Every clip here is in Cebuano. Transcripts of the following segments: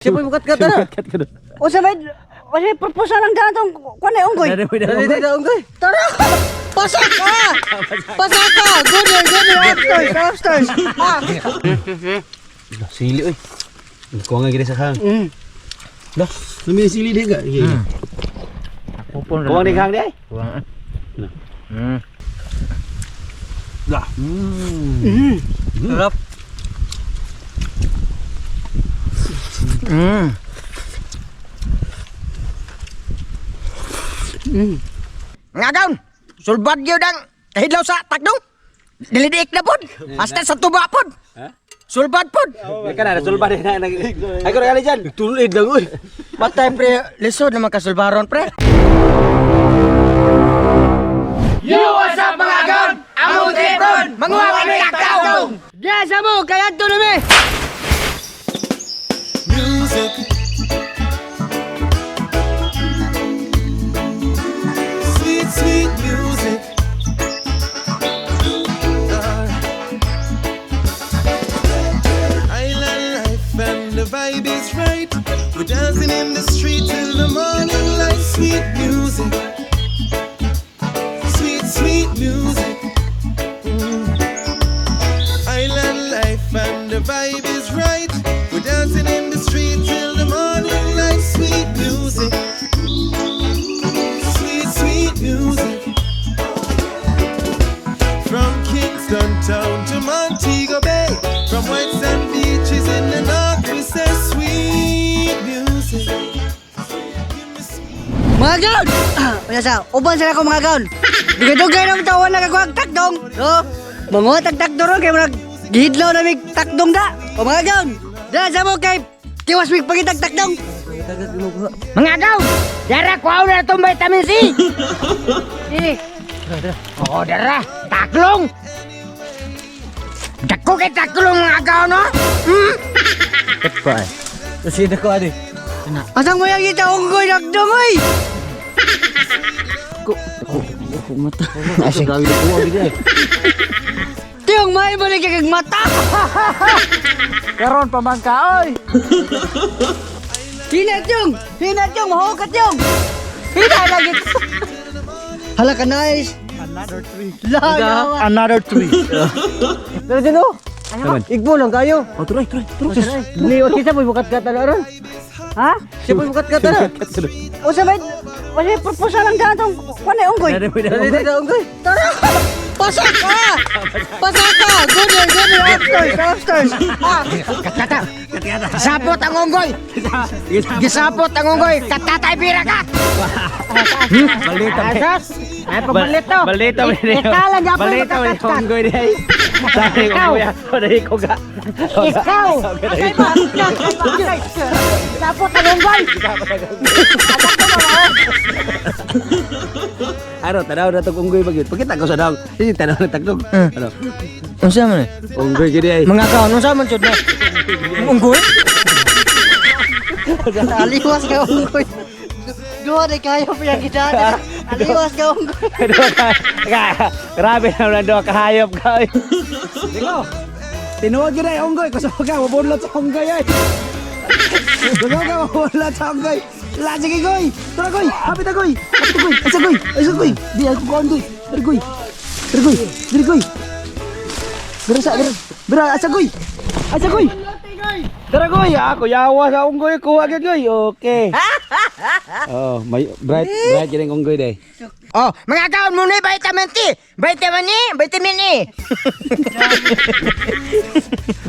Siya po bukat ka na. Usa may usa may proposal lang dyan itong kuan na unggoy. Dali dali unggoy. Tara! Pasaka! Pasaka! Good one, good one. Upstairs, upstairs. Ah. Sili oy. Kuha nga gini sa hang. Mm. Dah, lumi sili dia gak? Kupon. Kuha ni hang dia. Kuha. Nah. Hmm. Dah. Mm. Sarap. Mm. Nga gaon, sulbad gyud ang kahidlaw sa takdong. Dilidiik na pod. Hasta sa tuba pod. Sulbad pod. Ya kan ada sulba dia nak. Aku nak kali jan. Tulid lang oy. Matay pre, lisod naman kasulbaron pre. Yo, what's up mga gaon? Among Tepron, manguha kami takdong. Diyan sa mo, kaya to nami. Music. Sweet, sweet music. Island life and the vibe is right. We're dancing in the street till the morning light. Sweet music. Sweet, sweet music. Island life and the vibe is right. We're dancing in the street till the morning light. Sweet music. Sweet, sweet music. From Kingston town to Montego Bay. From white sand beaches in the north, we say sweet music. Give me sweet. Mga gaon! Usa sa, uban sila ko mga gaon. Dugay-dugay na tawan nagakuha takdong. No? Manguha tag takdong ron kay murag gihidlaw na mig takdong da. O mga gaon, diyan sa mo kay tiwas mig pangitag takdong. Mga gaon, dara kuha na itong vitamin C. Eh, Oh, dara, taklong. Dako kay taklong mga gaon, no? Hmm? Sino ko ani? asang mo yang kita unggoy takdong oy. Asik. Grabe kuha gini. Tiyong may balik kag mata. Karon pamangka oy. Hina tiyong, hina tiyong, mahukat tiyong. Hina lagi. Hala ka nice. Another tree. La, Another tree. Pero dino. Igbo lang kayo. Oh, tuloy, tuloy, tuloy. Liwat kita mo bukat ka na ron. Ha? Siya po bukat ka na. Usa may usa may proposal lang dyan itong kuan na unggoy. Dali dali unggoy. Tara! Pasaka! Pasaka! Good one, good one. Upstairs, upstairs. Ah. Katata. Gisapot ang unggoy. Gisapot ang unggoy. Katatay bira ka. Balita. Asas. Ay pagbalit to. Balita ba niyo? Ikaw lang gapon Balita ba niyo makakatkat. unggoy dia? Sabi ko Ikaw. kuya, dali ko ga. Ikaw. Asay ba? Asay ba? Asay. Sapot ang unggoy. Ano, tanaw na tong unggoy magyud. Pagkita ko sa dang. Sige, tanaw na tagdog. Ano? Unsa man? Unggoy gini ay. Mga kaon unsa man jud na? Unggoy? Aliwas ka unggoy. Duha na kayo pa yung kita. Aliwas ka unggoy. Grabe na lang doon, kahayop ka. Oy. Diko, tinuod yun ay unggoy. Kusog ka, mabunlot sa unggoy ay. Kusog ka, mabunlot sa unggoy. La, sige goy. Tara goy, hapit na goy. Hapit na goy, asa goy, asa goy. Di ako kuhan goy. Diri goy. Diri goy, diri goy. Diri sa, diri. Diri, asa goy. Asa goy. Tara goy, ako yawa sa unggoy ko agad goy. Okay. Oh, may bright bright yun ang unggoy day. Oh, mga kaon mo na vitamin T, vitamin E, vitamin E.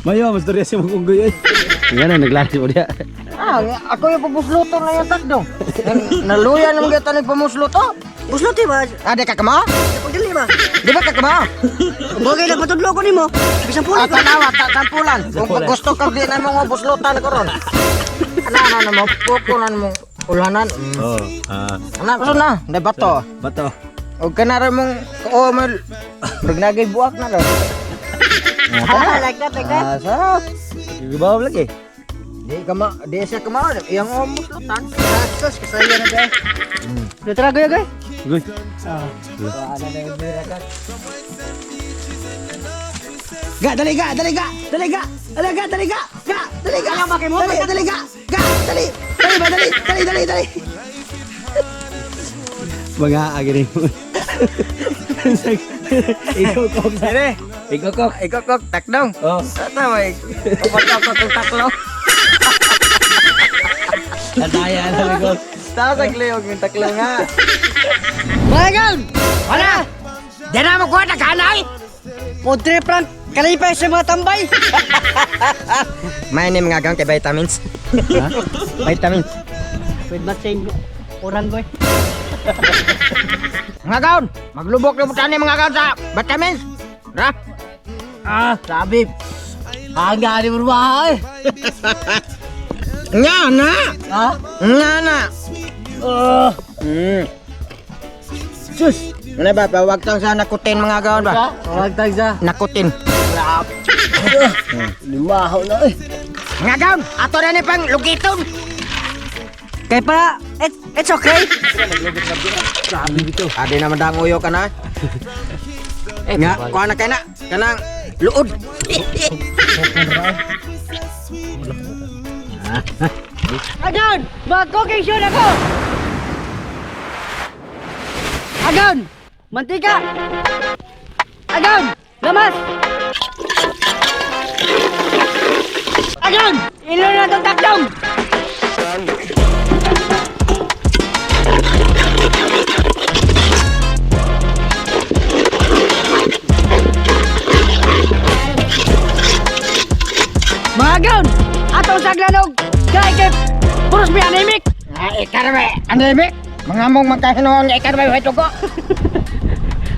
Mayo, mas storya siya mag-unggoy ay. Nga na, naglari mo niya. Ah, ako yung pamusluto na yung tagdong. Naluya naman kita ng pamusluto. Buslo ti ba? Ah, di ka kamo? Pagdali ba? Di ba ka kamo? Bagay na patudlo ko nimo. Bisan Ah, pula ko. tanawa, tampulan. Kung gusto ka, di na mo nga buslutan ko ron. Ano, ano, ano mo, pupunan mo, ulanan. Oh, ah. Ano, gusto na, di ba to? Bato. Huwag ka na rin mong, oo, may, nagnagay buwak na rin. Ah, like that, like that. Ah, sarap. Gibaw lagi. Di ka ma, di siya kamo, iyang oh, muslutan. Asos, kasaya na tayo. Tara, goy, goy. Goy. Ga, dali ga, dali ga, dali ga, dali ga, dali ga, ga, dali ga. Dali, dali ga, ga. Dali, dali, dali. Mga agri mo. Ikukok sa. Dire. Ikukok. Ikokok takdong. Oh. Tama eh. Kapag ang taklo. Tataya na likod. Taas ang liyog ng taklo nga. Mga gaon! Wala! Di na mo kuha naghanay! Podre prank, kalipay sa mga tambay. May ni mga gaon kay vitamins. Vitamins. With matching orang boy. Mga gaon, maglubok-lubok tani mga gaon sa vitamins. Ra? Ah, sabi. Hangga ni berbahay. Nga na! Ha? Nga na! Oh, Sus! Ano ba, pawag tang sa nakutin mga gaon ba? wag tagsa. Nakutin. Limahaw na eh. Mga gaon, ato na ni pang lugiton. Kay para it's okay. Adi naman dang uyo ka na. Nga, kuha na kay na. Kanang luod. Agon, mag-cooking show na ko. Agon, mantika. Agon, lamas. Agon, ilo na tong takdong. Mga gaon, atong saglanog, kay kay puros mi anemic. Ah, ikarwe, anemic. Mga mong magkahinoon, ikarwe, way tugo.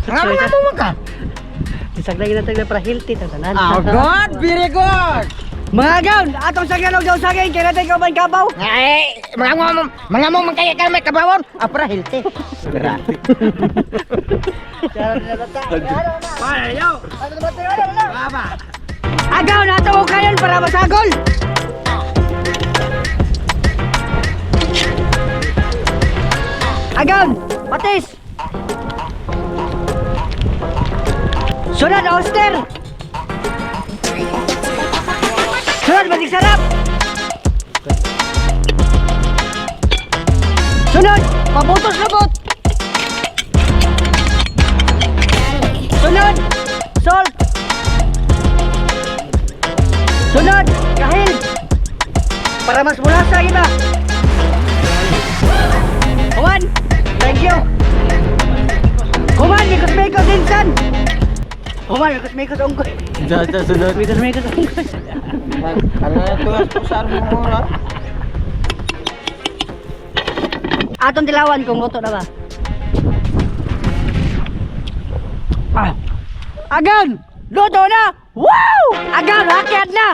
Mga mga mong magka. Saglag na tagla para healthy ta tanan. Oh, good, very good. Mga gaon, atong saglanog daw saging kay natay kauban kabaw. Ay, mga mong magkaya ka may kabawon. Ah, para healthy. Para. Agaw na ato kayon para masagol. Agaw, patis. Sunod oyster. Sunod magic sarap. Sunod, pabutos lubot. Sunod, salt. Sunod, kahil. Para mas mulasa iba. Juan, thank you. Juan, mikos mikos insan. Juan, mikos mikos unggoy. Sunod. Mikos mikos unggoy. Ano na ito? Saan mo mo? Atong dilawan kung luto na ba. Ah. Agan! Luto na! Wow! Agan, rakyat na!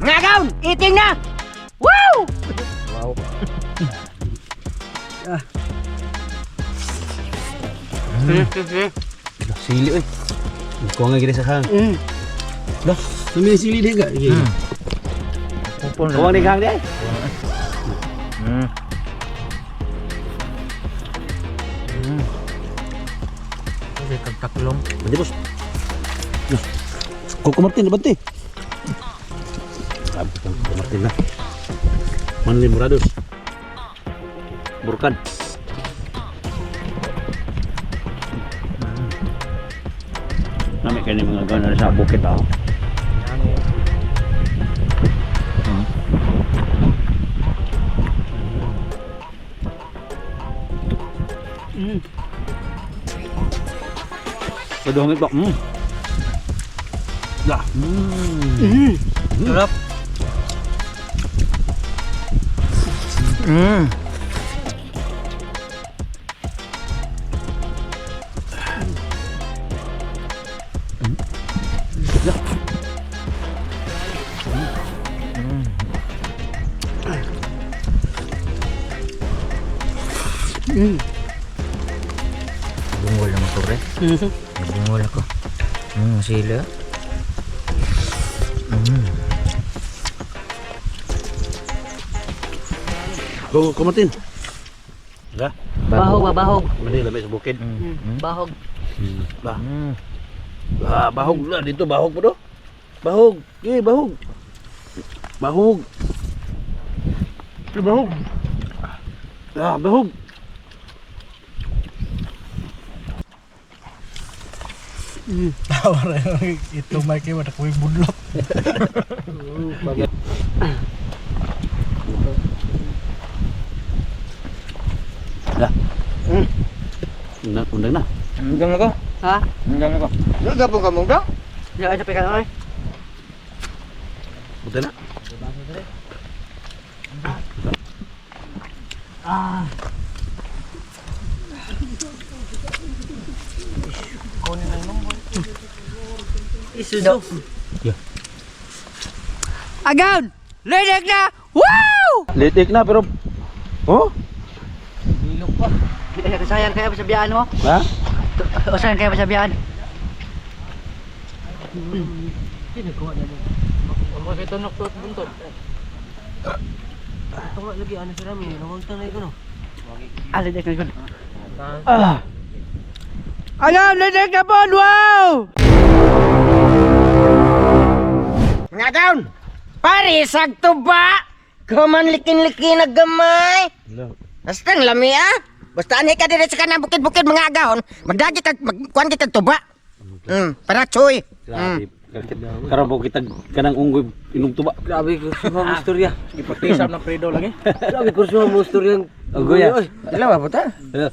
Mga gaon, eating na. Wow! Sili oy. Kuha nga gini sa hang. Dah, sumi sili dia enggak? Kuha ni hang dia. Kasi kagtaklong. Pwede boss. Nah. Koko Martin, bante. Sabi ko, Koko Martin na. Manly Morados. Burkan. Nami kayo ni mga gana sa bukid ah. Paduhangit ba? Dah. Sarap. Bungol naman ko, pre. Bungol ako. Sila. Go, Koko Martin. Dah. Bahog ba, bahog. Mani lami sa bukid. Bahog. Ba. Ah, bahog na dito, bahog po do. Bahog. Eh, bahog. Bahog. Bahog. Ah, bahog. Ito Mike, wala ko yung budlok. Dah. Undang, undang na. Hanggang ako. Ha? Hanggang ako. Di gapon ka mong daw. Di ay sa oy. Buta na. Isuso. Yeah. Agaw! Lidik na! Wow! Litik na pero. Oh? Ay, kasayang kaya pa sa biyaan mo? Ha? O sayang kaya pa sa biyaan? Ah, lidik na gud. Ah. Agaw, lidik na po! Wow! Mga down. Pare sagto ba? Kuman likin-likin na gamay. Basta ang lami ah. Basta anhi ka dire sa kanang bukid-bukid mga agahon, magdagi kag magkuan kag tuba. Para choy. Grabe. Karon po kita kanang unggoy inom tuba. Grabe kurso mo istorya. Ipagtisap na predo lagi. Grabe kurso mo istorya. Unggoy ah. Dalawa po ta.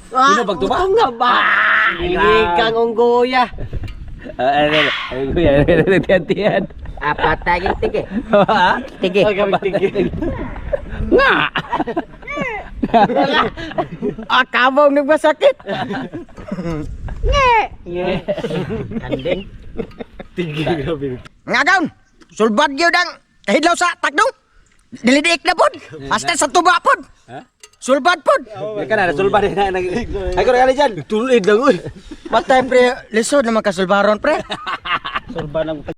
Sino pagtuba? Nga ba? Kang unggoya. Ah, ano, unggoy, ano, tiyan-tiyan. Apat taging tige. Ha? Tige. Nga! Ah, kabaw nagmasakit. Nge. Kanding. Tige grabe. Mga down. Sulbad gyud ang kahidlaw sa takdong. Dilidiik na pod. Hasta sa tuba pod. Ha? Sulbad pod. Ay ka na, nasulba din na. Ay ko na dyan. Tulid lang oy. Matay pre, lisod naman kasulbaron pre. Sulba ng